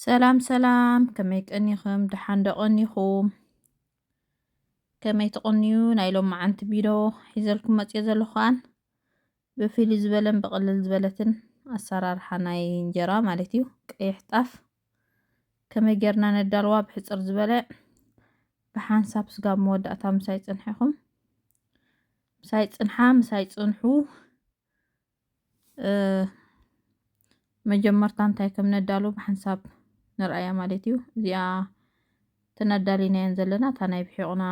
ሰላም ሰላም፣ ከመይ ቀኒኹም? ደሓን ዶ ቀኒኹም? ከመይ ትቕንዩ? ናይ ሎመዓንቲ ቪድዮ ሒዘልኩም መፅየ ዘለኹ ከኣን ብፍልይ ዝበለን ብቕልል ዝበለትን ኣሰራርሓ ናይ እንጀራ ማለት እዩ። ቀይሕ ጣፍ ከመይ ጌርና ነዳልዋ? ብሕፅር ዝበለ ብሓንሳብ ስጋብ መወዳእታ ምሳይ ፅንሕኹም። ምሳይ ፅንሓ፣ ምሳይ ፅንሑ። መጀመርታ እንታይ ከም ነዳሉ ብሓንሳብ ንርኣያ ማለት እዩ። እዚኣ ተናዳሊናየን ዘለና እታ ናይ ብሒቑና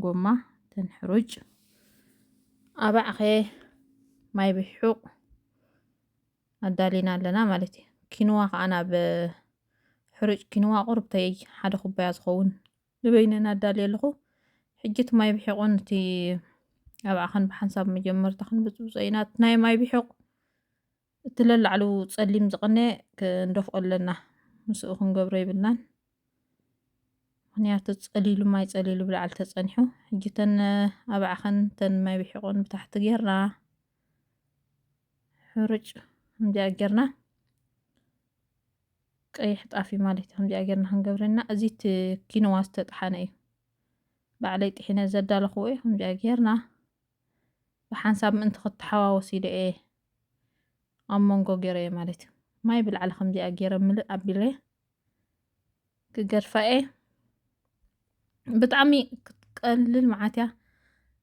ጎማ፣ ተን ሕሩጭ ኣባዕኸ ማይ ብሒቑ ኣዳሊና ኣለና ማለት እዩ። ኪንዋ ከዓ ናብ ሕሩጭ ኪንዋ ቁርብተይ ሓደ ኩባያ ዝኸውን ንበይነን ኣዳልየ ኣለኹ። ሕጂ እቲ ማይ ብሒቑን እቲ ኣባዕኸን ብሓንሳብ መጀመርታ ክንብፅብፆ ኢና። እቲ ናይ ማይ ብሒቕ እቲ ለላዕሉ ጸሊም ዝቐነ ክንደፍኦ ኣለና። ምስኡ ክንገብሮ ይብልናን። ምኽንያቱ ጸሊሉ፣ ማይ ጸሊሉ ብላዕሊ ተጸኒሑ። ሕጂ ተን ኣባዕኸን ተን ማይ ብሒቑን ብታሕቲ ጌርና፣ ሕሩጭ ከምዚኣ ጌርና፣ ቀይሕ ጣፍ እዩ ማለት እዩ። ከምዚኣ ጌርና ክንገብረና። እዚ እቲ ኪንዋ ዝተጠሓነ እዩ። ባዕለይ ጥሒነ ዘዳለኽዎ እዩ። ከምዚኣ ጌርና ብሓንሳብ ምእንቲ ክተሓዋወስ ኢለ እየ ኣብ መንጎ ገይረዮ ማለት እዩ። ማይ ብላዕሊ ከምዚኣ ገይረ ምልእ ኣቢለ ክገድፋ እየ። ብጣዕሚ ክትቀልል መዓት እያ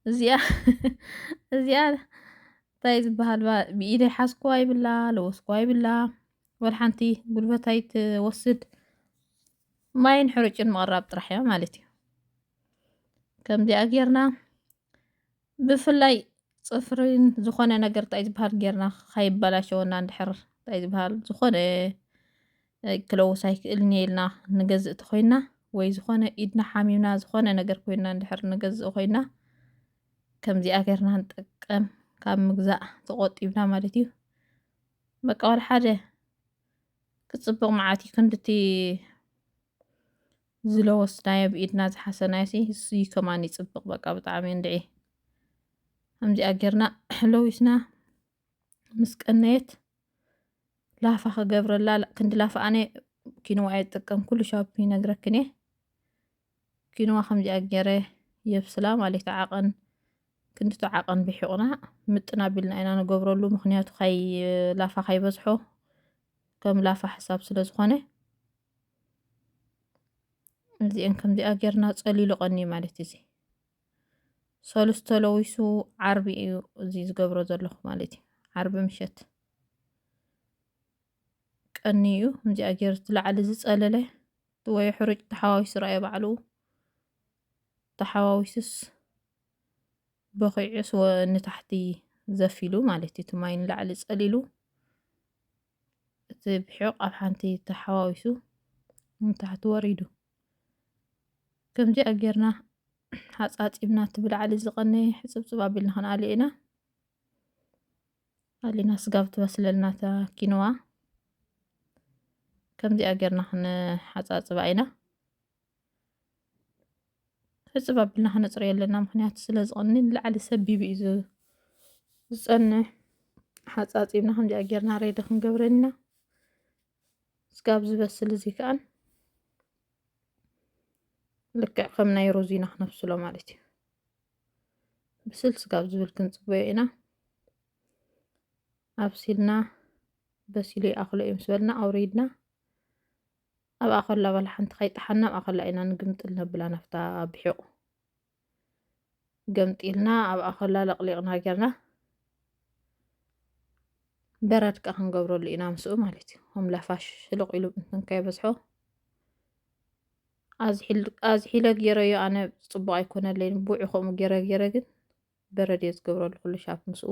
እዚኣ። እዚኣ እንታይ ዝበሃል ባ-፣ ብኢደይ ሓዝኩዋ ይብላ፣ ለወስኩዋ ይብላ። ወላ ሓንቲ ጉልበት ኣይትወስድ። ማይን ሕሩጭን ምቕራብ ጥራሕ እያ ማለት እዩ። ከምዚኣ ጌርና ብፍላይ ጽፍሪን ዝኾነ ነገር እንታይ ዝበሃል ጌርና ከይበላሸወና እንድሕር እንታይ ዝበሃል ዝኾነ፣ እ፣ ክለውስ ኣይክእልን እየ ኢልና ንገዝእ ተኾይንና ወይ ዝኾነ ኢድና ሓሚምና ዝኾነ ነገር ኮይንና እንድሕር ንገዝእ ኮይንና ከምዚኣ ጌርና ንጥቀም ካብ ምግዛእ ተቖጢብና ማለት እዩ። በቃ ዋላ ሓደ ክጽብቕ መዓት እዩ። ክንድቲ ዝለወስናዮ ብኢድና ዝሓሰናዮ ሲ፣ እሱ እዩ ከማን ይጽብቕ። በቃ ብጣዕሚ እንድዒ። ከምዚኣ ጌርና ለዊስና ምስ ቀነየት ላፋ ክገብረላ፣ ክንዲ ላፋ ኣነ ኪንዋ እየ ዝጥቀም፣ ኩሉ ሻፕ ይነግረክን እየ። ኪንዋ ከምዚኣ ገይረ የብስላ ማለት እዩ። ዓቐን፣ ክንድቲ ዓቐን ብሒቑና ምጥን ኣቢልና ኢና ንገብረሉ፣ ምኽንያቱ ካይ-፣ ላፋ ካይበዝሖ ከም ላፋ ሕሳብ ስለ ዝኾነ። እዚአን ከምዚኣ ጌርና ጸሊሉ ቀኒ ማለት እዚ ሰሉስ ተለዊሱ ዓርቢ እዩ እዚ ዝገብሮ ዘለኹ ማለት እዩ። ዓርቢ ምሸት ቀኒ እዩ። ከምዚኣ ጌር እቲ ላዕሊ ዝጸለለ ወይ ሕሩጭ ተሓዋዊሱ ረኣየ ባዕሉ ተሓዋዊሱስ በኺዑስ ወ-፣ ንታሕቲ ዘፊሉ ማለት እዩ። እቲ ማይ ንላዕሊ ጸሊሉ እቲ ብሒቕ ኣብ ሓንቲ ተሓዋዊሱ ንታሕቲ ወሪዱ። ከምዚኣ ጌርና ሓጻጺብና እቲ ብላዕሊ ዝቐነየ ሕጽብጽብ ኣቢልና ክንኣልዮ ኢና። ኣሊና ስጋብ ትበስለልና እታ ኪንዋ ከምዚኣ ጌርና ክንሓጻጽባ ኢና። ሕጽብ ኣቢልና ከነጽርዮ ኣለና፣ ምኽንያቱ ስለ ዝቐኒ ንላዕሊ ሰቢቡ እዩ ዝ-፣ ዝጸንሕ። ሓጻጺብና ከምዚኣ ጌርና ሬዲ ክንገብረን ኢና። ስጋብ ዝበስል እዚ ከኣን ልክዕ ከም ናይ ሩዝ ኢና ክነብስሎ ማለት እዩ። ብስል ስጋብ ዝብል ክንጽበዮ ኢና። ኣብሲልና በሲሉ ይኣኽሎ እዩ ምስ በልና ኣውሪድና ኣብ ኣኸላ ባላ ሓንቲ ከይጠሓና ኣብ ኣኸላ ኢና ንግምጥል ነብላ ናብታ ብሒቑ። ገምጢልና ኣብ ኣኸላ ለቕሊቕና ጌርና በረድ ከኣ ክንገብረሉ ኢና ምስኡ ማለት እዩ። ከም ላፋሽ ሽልቕ ኢሉ እንትን ከይበዝሖ ኣዝሒል-፣ ኣዝሒለ ጌረዮ ኣነ ጽቡቕ ኣይኮነለይን። ቡዑ ከምኡ ጌረ ጌረ ግን በረድ እየ ዝገብረሉ ኩሉ ሻብ ምስኡ።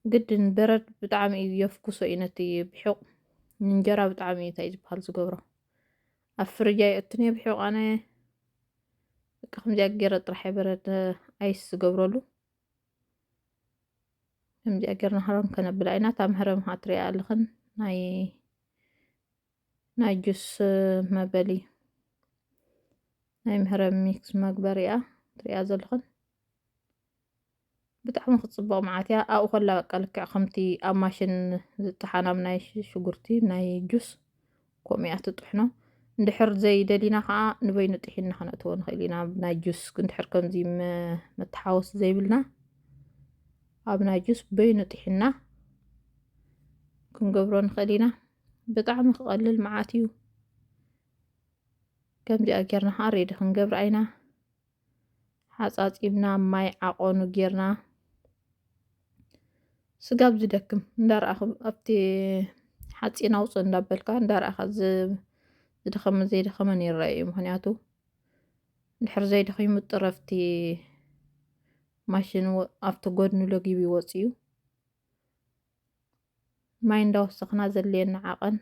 ግድን በረድ ብጣዕሚ እዩ የፍኩሶ እዩ ነቲ ብሒቕ። ንእንጀራ ብጣዕሚ እዩ እንታይ እዩ ዝበሃል ዝገብሮ። ኣብ ፍርጅ ኣይእቱን እየ ብሒቕ ኣነ። በቃ ከምዚኣ ገይረ ጥራሕ እየ በረድ ኣይስ ዝገብረሉ። ከምዚኣ ጌርና ህረም ከነብላ ኢና። እታ ምህረም ኸዓ ትሪኣ ኣለኽን ናይ፣ ናይ ጁስ መበሊ ናይ ምህረም ሚክስ መግበሪኣ ትሪኣ ዘለኽን። ብጣዕሚ ክትፅብቕ መዓት እያ። ኣብኡ ከላ በቃ ልክዕ ከምቲ ኣብ ማሽን ዝጠሓን ኣብ ናይ ሽ-፣ ሽጉርቲ ናይ ጁስ ከምኡ እያ ትጥሕኖ። እንድሕር ዘይደሊና ከዓ ንበይኑ ጥሒንና ከነእትዎ ንኽእል ኢና። ኣብ ናይ ጁስ እንድሕር ከምዚ መ-፣ መተሓወሲ ዘይብልና ኣብ ናይ ጁስ በይኑ ጥሒንና ክንገብሮ ንኽእል ኢና። ብጣዕሚ ክቐልል መዓት እዩ። ከምዚኣ ጌርና ከዓ ሬዲ ክንገብር ኣይና። ሓጻጺብና ማይ ዓቐኑ ጌርና ስጋብ ዝደክም እንዳረኣኹ ኣብቲ ሓጺን ኣውፅእ እንዳበልካ እንዳረኣኻ ዝ-፣ ዝደኸመ ዘይደኸመን ይረአ እዩ። ምኽንያቱ እንድሕር ዘይደኺሙ ጥረፍቲ ማሽን ወ-፣ ኣብቲ ጎድኑ ለጊቡ ይወፅእ እዩ። ማይ እንዳወሰኽና ዘድልየና ዓቐን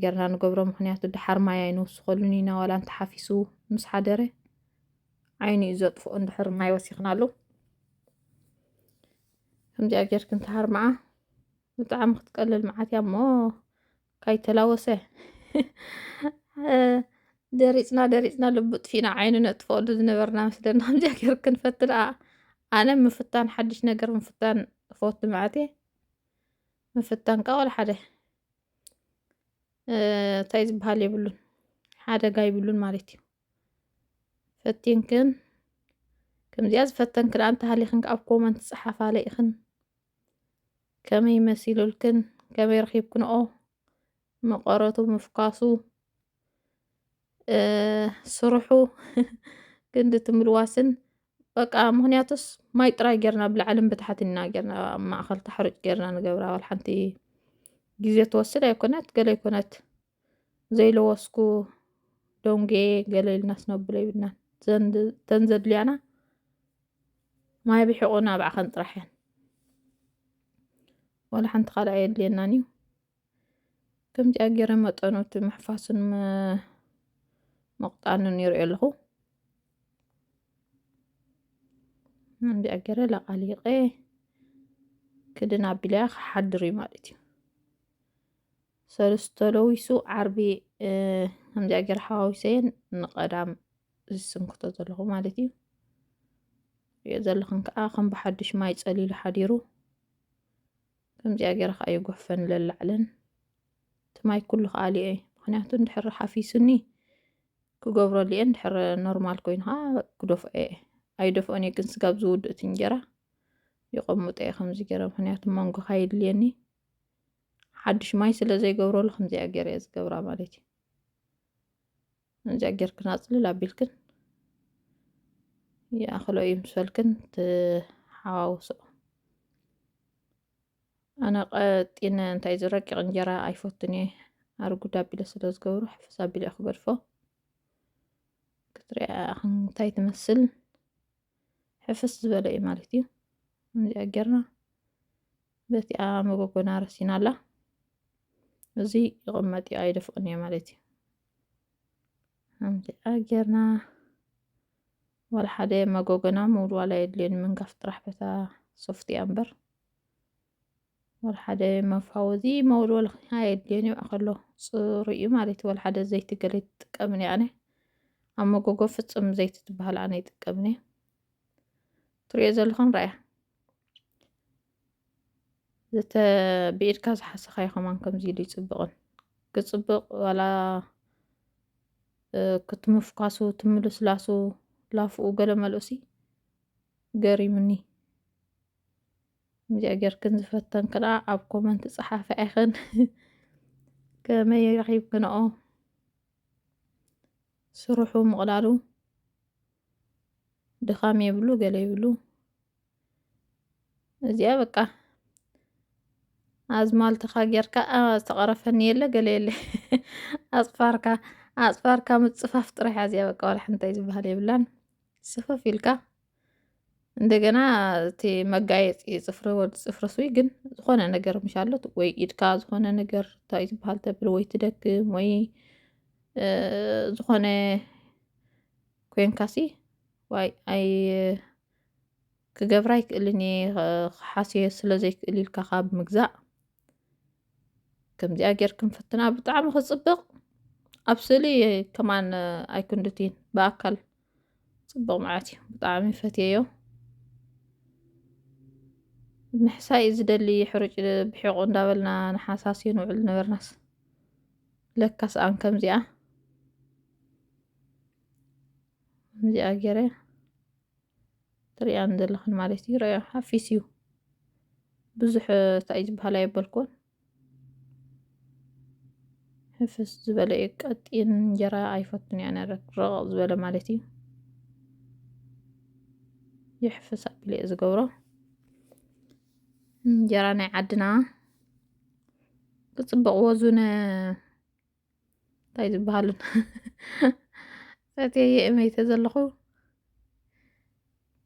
ጌርና ንገብሮ። ምኽንያቱ ደሓር ማይ ኣይንውስኸሉን ኢና፣ ዋላ እንተሓፊሱ ምስ ሓደረ ዓይኑ እዩ ዘጥፍኦ እንድሕር ማይ ወሲኽናሉ። ከምዚኣ ጌርክን ተሃርምዓ ብጣዕሚ ክትቀልል መዓት እያ እሞ ካይተላወሰ። ደሪፅና ደሪፅና ልቡ ጥፊእና ዓይኑ ነጥፍኣሉ ዝነበርና መስለና። ከምዚኣ ጌርክን ፈትንኣ። ኣነ ምፍታን ሓድሽ ነገር ምፍታን እፈቱ መዓት እየ። ምፍታን ከዓ ወላ ሓደ፣ እ፣ እንታይ ዝበሃል የብሉን፣ ሓደጋ ይብሉን ማለት እዩ። ፈቲንክን ከምዚኣ ዝፈተንክን እንተሃሊኽን ከዓ ኣብ ኮመንት ጸሓፋለ ኢኽን። ከመይ መሲሉልክን? ከመይ ረኺብክንኦ? መቐረቱ፣ ምፍኳሱ፣ እ፣ ስርሑ ክንዲ ትምልዋስን በቃ። ምኽንያቱስ ማይ ጥራይ ጌርና ብላዕልን ብታሕትን ኢና ጌርና፣ ኣብ ማእኸል ታሕሩጭ ጌርና ንገብራ። ዋላ ሓንቲ ግዜ ትወስድ ኣይኮነት፣ ገለ ኣይኮነት። ዘይለወስኩ ደንጌ ገለ ኢልናስ ነብሎ ይብልናን። ዘን-፣ ተን ዘድልያና ማይ ብሕቑ ናብዓ ከንጥራሕ እየን። ዋላ ሓንቲ ካልእ ኣየድልየናን እዩ። ከምዚኣ ገይረ መጠኑ እቲ ምሕፋሱን ም-፣ ምቕጣኑን ይርእዮ ኣለኹ። ከምዚኣ ገይረ ለቓሊቐ ክድን ኣቢለያ ክሓድር እዩ ማለት እዩ። ሰሉስ ተለዊሱ ዓርቢ፣ እ፣ ከምዚኣ ገይረ ሓዋዊሰየን ንቐዳም ዝስንክቶ ዘለኹ ማለት እዩ። ሪኦ ዘለኽን ከዓ ከም ብሓድሽ ማይ ጸሊሉ ሓዲሩ። ከምዚኣ ገይረ ከዓ ይጉሕፈን ለላዕለን። እቲ ማይ ኩሉ ከዓ ኣልዮ እየ። ምኽንያቱ እንድሕር ሓፊሱኒ ክገብረሉ እየ። እንድሕር ኖርማል ኮይኑ ከዓ ክደፍኦ እየ። ኣይደፍኦን እየ ግን ስጋብ ዝውድእ እቲ እንጀራ ይቐምጦ እየ ከምዚ ገይረ። ምኽንያቱ መንጎ ካይድልየኒ ሓድሽ ማይ ስለ ዘይገብረሉ ከምዚኣ ገይረ እየ ዝገብራ ማለት እዩ። ከምዚኣ ጌርክን ኣፅልል ኣቢልክን ይኣኽሎ እዩ ምስ በልክን ትሓዋውሶ። ኣነ ቀጢን እንታይ እዚ ረቂቕ እንጀራ ኣይፈቱን እየ። ኣርጉድ ኣቢለ ስለ ዝገብሮ ሕፍስ ኣቢለ እየ ክገድፎ። ክትሪኣ እንታይ ትመስል? ሕፍስ ዝበለ እዩ ማለት እዩ። ከምዚኣ ጌርና በቲኣ መጎጎና ረሲና ኣላ። እዚ ይቕመጥ እዩ፣ ኣይደፍኦን እየ ማለት እዩ። ከምዚኣ ጌርና ዋላ ሓደ መጎጎና ምውልዋል ኣየድልየኒ፣ ምንጋፍ ጥራሕ በታ ሶፍት እያ እምበር። ዋላ ሓደ መፋወዚ መወልወሊ ኣየድልየን እዩ። ኣኸሎ ፅሩይ እዩ ማለት እዩ። ዋላ ሓደ ዘይቲ ገለ ኣይትጥቀምን እየ ኣነ። ኣብ መጎጎ ፍጹም ዘይቲ ትበሃል ኣነ ኣይጥቀምን እየ። ትሪኦ ዘለኹም ረኣያ። ዘተ-፣ ብኢድካ ዝሓሰኻዮ ከማን ከምዚ ኢሉ ይፅብቕን። ክፅብቕ ዋላ፣ እ፣ ክትምፍኳሱ፣ ትምልስላሱ፣ ላፍኡ ገለ መልኡሲ ገሪሙኒ። ከምዚኣ ጌርክን ዝፈተንክንኣ ኣብ ኮመንት ጸሓፊ ኢኽን። ከመይ ረኺብክንኦ? ስርሑ ምቕላሉ ድኻም የብሉ፣ ገለ የብሉ። እዚኣ በቃ ኣዝማልትኻ ጌርካ፣ ኣ፣ ዝተቐረፈኒ የለ፣ ገለ የለ። ኣጽፋርካ፣ ኣጽፋርካ ምጽፋፍ ጥራሕ እያ እዚኣ በቃ፣ ዋላ ሓንቲ ዝበሃል የብላን። ስፍፍ ኢልካ እንደገና እቲ መጋየፂ ፅፍሪ፣ ወዲ ፅፍሪ ስዊ ግን ዝኾነ ነገር ምሽ ኣሎ ወይ ኢድካ ዝኾነ ነገር እንታይ ዝበሃል ተብል ወይ ትደክም ወይ፣ እ፣ ዝኾነ ኮንካሲ ዋይ ኣይ ክገብራ ኣይክእልን እየ፣ ክሓስዮ ስለ ዘይክእል ኢልካ ካብ ምግዛእ ከምዚኣ ጌርክን ፈትና። ብጣዕሚ ክጽብቕ ኣብ ስእሊ ከማን ኣይክንድትን ብኣካል ጽቡቕ መዓት እዩ። ብጣዕሚ ፈትየዮ። ምሕሳይ እዩ ዝደሊ። ሕሩጭ ብሒቑ እንዳበልና ንሓሳስዮ ንውዕል ነበርናስ። ለካስ ኣን ከምዚኣ፣ ከምዚኣ ገይረ ትሪኣን ዘለኽን ማለት እዩ። ረዮ ሓፊስ እዩ። ብዙሕ እንታይ ዝበሃል ኣይበልኩን። ሕፍስ ዝበለ እዩ። ቀጢን እንጀራ ኣይፈቱን እያ ነረ። ረቐቕ ዝበለ ማለት እዩ። ይሕፍስ ኣቢለ እየ ዝገብሮ። እንጀራ ናይ ዓድና ክጽብቕ ወዙነ እንታይ ዝበሃሉን ሰትየ እየ እመይተ ዘለኹ።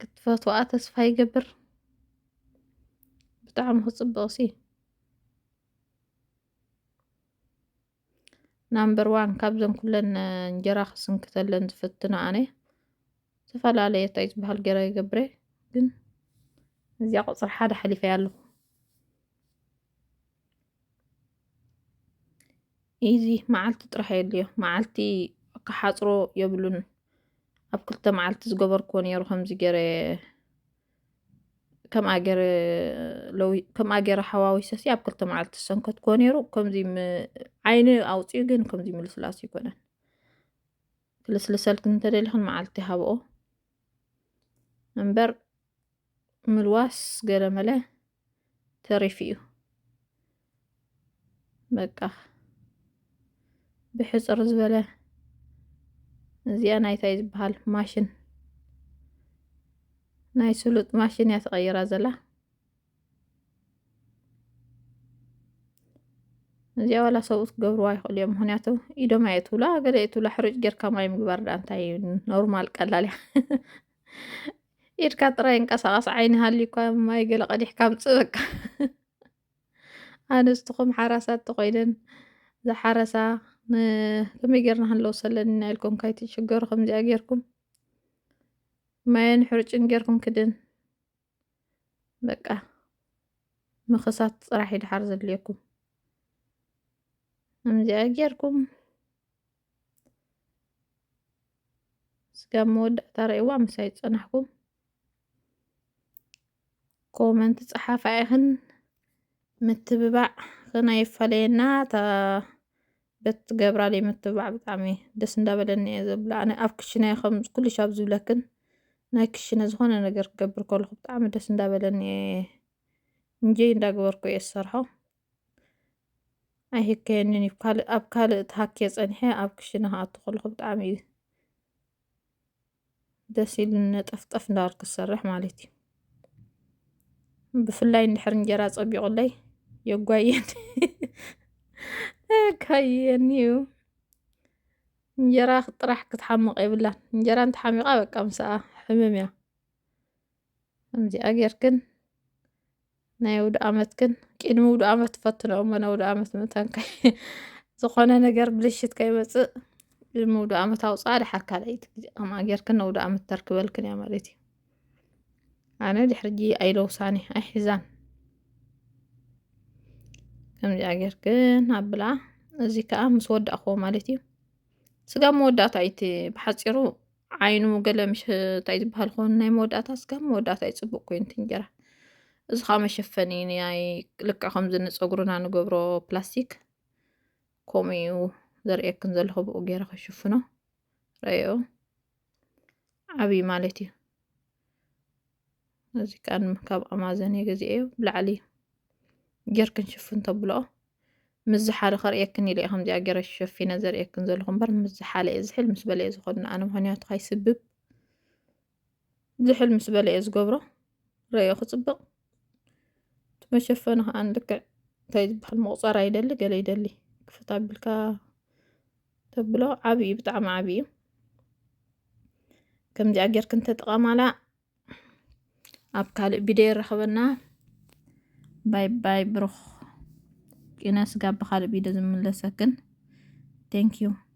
ክትፈትዋ ተስፋ ይገብር። ብጣዕሚ ክጽብቕ ሲ። ናምበር ዋን ካብዘን ኩለን እንጀራ ክስንክተለን ዝፍትኖ ኣነ። ዝተፈላለየ እንታይ ዝበሃል ገይረ ይገብረ፣ ግን እዚኣ ቁጽሪ ሓደ ሓሊፈያ ኣለኹ። ኢዚ መዓልቲ ጥራሕ የድልዮ። መዓልቲ ክሓጽሮ የብሉን። ኣብ ክልተ መዓልቲ ዝገበርክዎ ነይሩ ከምዚ ገይረ፣ ከምኣ ገይረ ለዊ-፣ ከምኣ ገይረ ሓዋዊሰሲ ኣብ ክልተ መዓልቲ ዝሰንከትክዎ ነይሩ። ከምዚ ም-፣ ዓይኒ ኣውፅኡ ግን ከምዚ ምልስላስ ይኮነን። ክልስልሰልክን እንተደሊኽን መዓልቲ ሃብኦ እምበር ምልዋስ ገለመለ ተሪፉ እዩ። በቃ ብሕፅር ዝበለ እዚኣ ናይታይ ዝበሃል ማሽን፣ ናይ ስሉጥ ማሽን እያ ተቐይራ ዘላ። እዚኣ ዋላ ሰብኡት ክገብርዋ ይኽእሉ እዮም። ምኽንያቱ ኢዶም ኣየእትውላ፣ ገለ የእትውላ። ሕሩጭ ጌርካ ማይ ምግባር ደኣ እንታይ እዩ? ኖርማል ቀላል እያ። ኢድካ ጥራይ እንቀሳቐስ፣ ዓይኒ ሃልዩካ ማይ ገለ ቀዲሕካ ምጽእ በቃ። ኣንስትኹም ሓራሳት ተኾይነን ዝሓረሳ ን-፣ ከመይ ጌርና ክንለውሰለን ኢና ኢልኩም ካይትሽገሩ ከምዚኣ ጌርኩም ማየን ሕርጭን ጌርኩም ክድን በቃ ምኽሳት ጥራሕ እዩ ድሓር ዘድልየኩም። ከምዚኣ ጌርኩም ስጋብ መወዳእታ ረእይዋ ምሳይ ዝጸናሕኩም ኮመንት ጸሓፋ ኢኽን። ምትብባዕ ኸናይፈለየና እታ በት ገብራለይ ምትብባዕ ብጣዕሚ ደስ እንዳበለኒ እየ ዘብላ። ኣነ ኣብ ክሽነ ከም ኩሉ ሻብ ዝብለክን ናይ ክሽነ ዝኾነ ነገር ክገብር ከለኹ ብጣዕሚ ደስ እንዳበለኒ እየ እንጀይ እንዳገበርኩ እየ ዝሰርሖ። ኣይህከየንን እዩ። ካልእ፣ ኣብ ካልእ ተሃክየ ጸኒሐ ኣብ ክሽነ ክኣቱ ከለኹ ብጣዕሚ እዩ ደስ ኢሉ ነጠፍጠፍ እንዳበልኩ ዝሰርሕ ማለት እዩ። ብፍላይ እንድሕር እንጀራ ጸቢቑለይ የጓየኒ፣ የጓየኒ እዩ። እንጀራ ጥራሕ ክትሓምቕ የብላን። እንጀራ እንተሓሚቓ በቃ ምስኣ ሕምም እያ። ከምዚኣ ጌርክን ናይ ውድ ኣመትክን ቅድሚ ውድ ኣመት ትፈትነኦ እሞ ናይ ውድ ኣመት መታንካ ዝኾነ ነገር ብልሽት ከይመጽእ ቅድሚ ውድ ኣመት ኣውፅኣ። ድሓር ካልኣይቲ ግዜ ከምኣ ጌርክን ናይ ውድ ኣመት ተርክበልክን እያ ማለት እዩ። ኣነ ድሕሪ ሕጂ ኣይለውሳኒ ኣይሕዛን። ከምዚኣ ጌርክን ኣብላ። እዚ ከዓ ምስ ወዳእክዎ ማለት እዩ። ስጋ መወዳእታ እዩ እቲ ብሓፂሩ ዓይኑ ገለ ምሽ እንታይ ዝበሃል ክኸውን ናይ መወዳእታ ስጋ መወዳእታ እዩ ፅቡቅ ኮይኑ እቲ እንጀራ። እዚ ከዓ መሸፈኒ ናይ ልክዕ ከምዚ ንፀጉርና ንገብሮ ፕላስቲክ ከምኡ እዩ ዘርእየክን ዘለኹ ብኡ ገይረ ክሽፍኖ ረዮ ዓብዪ ማለት እዩ። እዚ ከዓ ካብ ኣማዘን እየ ገዚኤዮ ብላዕሊ ጌርክን ሽፍን ተብልኦ ምስ ዝሓለ ከርእየክን ኢለ እየ ከምዚኣ ገይረ ሸፊነ ዘርእየክን ዘለኹ እምበር ምስ ዝሓለ እየ ዝሕል ምስ በለ እየ ዝኸድኖ ኣነ ምኽንያቱ ካይስብብ ዝሕል ምስ በለ እየ ዝገብሮ። ረዮ ክፅብቕ እቲ መሸፈኒ ከዓ ልክዕ እንታይ ዝበሃል መቑፀር ኣይደሊ ገለ ይደሊ ክፍት ኣቢልካ ተብሎ ዓብዪ እዩ ብጣዕሚ ዓብዪ እዩ። ከምዚኣ ጌርክን ተጠቐማላ። ኣብ ካልእ ቪድዮ ይረኸበና። ባይ ባይ ብሩኽ ቂነ ስጋ ብካልእ ቪድዮ ዝምለሰክን። Thank you።